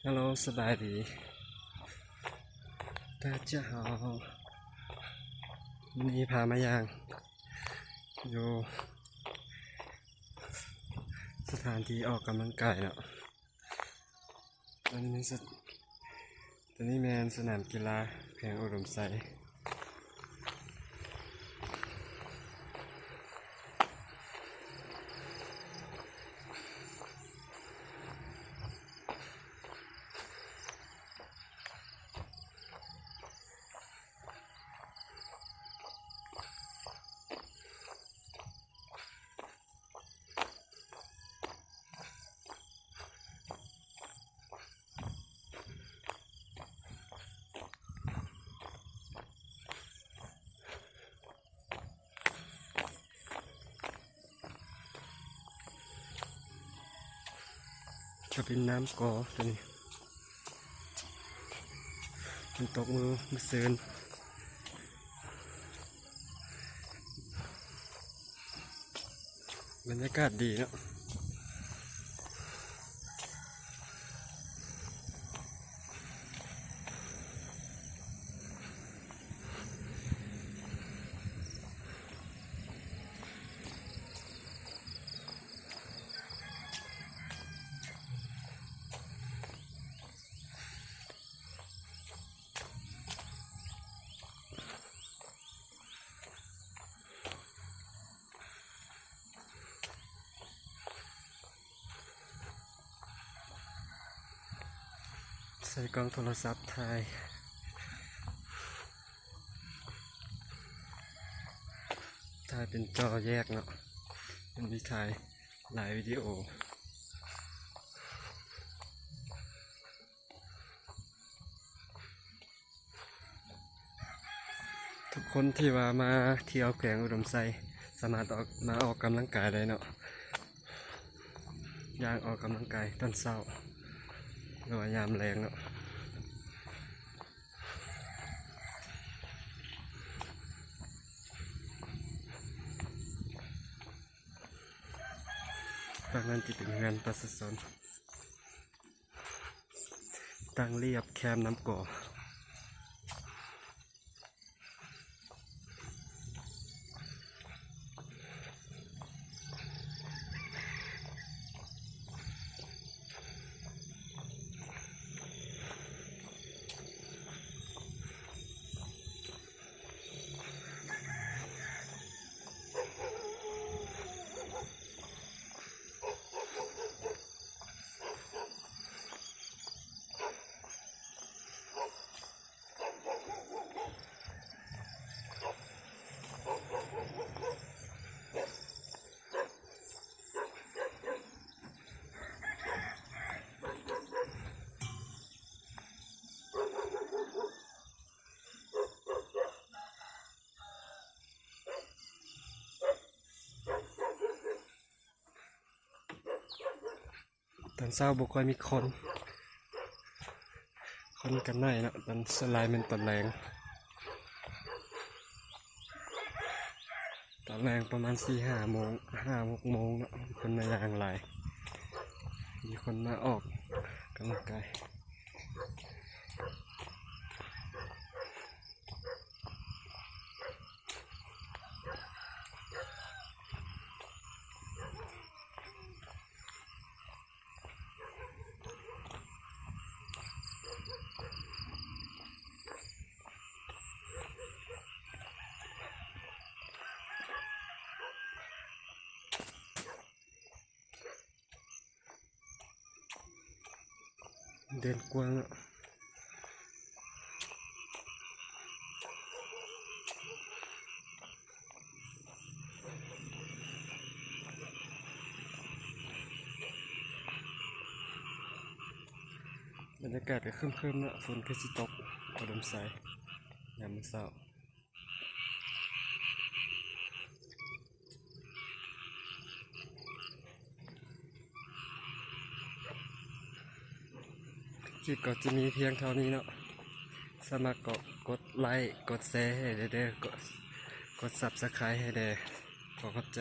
ຮັລໂຫຼ ສະບາຍດີ ຕາເຈົ້າ. ມື້ນີ້ພາມາຍ່າງຢູ່ສະຖານທີ່ອອກກຳລັງກາຍເນາະ. ອັນນີ້ແມ່ນສະ ຕົວນີ້ແມ່ນສະໜາມກິລາແຂວງອຸດົມໄຊ. ກະເປັນນ້ຳກໍຕົວນີ້ ເພິ່ນຕົກມື້ ມື້ຊືນ. ບັນຍາກາດດີເນາະ. ໃຊ້ກ້ອງໂທລະສັບຖ່າຍ ຖ່າຍເປັນຈໍແຍກເນາະ ມັນມີຖ່າຍຫຼາຍວິດີໂອ. ທຸກຄົນທີ່ວ່າມາທ່ຽວແຂວງອຸດົມໄຊ ສາມາດອອກ ມາອອກກຳລັງກາຍໄດ້ເນາະ, ຍ່າງອອກກຳລັງກາຍຕອນເຊົ້າ ຫຼືວ່າຍາມແລງເນາະ. ຝັ່ງນັ້ນຈະເປັນເຮືອນປະຊາຊົນ ຕັ້ງລຽບແຄມນ້ຳກໍ. ຕອນເຊົ້າບໍ່ຄ່ອຍມີຄົນ, ຄົນກະໜ້ອຍເນາະ, ຕອນສ່ວນຫຼາຍແມ່ນຕອນແລງ. ຕອນແລງປະມານສີ່ຫ້າໂມງ ຫ້າຫົກໂມງເນາະ, ມີຄົນມາຍ່າງຫຼາຍ, ມີຄົນມາອອກກຳລັງກາຍ. ເດີນກວ້າງເນາະ. ບັນຍາກາດກະຄຶ້ມໆເນາະ, ຝົນຄືຊິຕົກ ອຸດົມໄຊ ຍາມມື້ເຊົ້າ. ຄລິບກໍຈະມີພຽງເທົ່ານີ້ເນາະ, ສາມາດກໍກົດໄລ້ ກົດແຊໃຫ້ແດ່ເດີ, ກົດ ກົດຊັບສະໄຄຣບ໌ໃຫ້ແດ່. ຂໍຂອບໃຈ.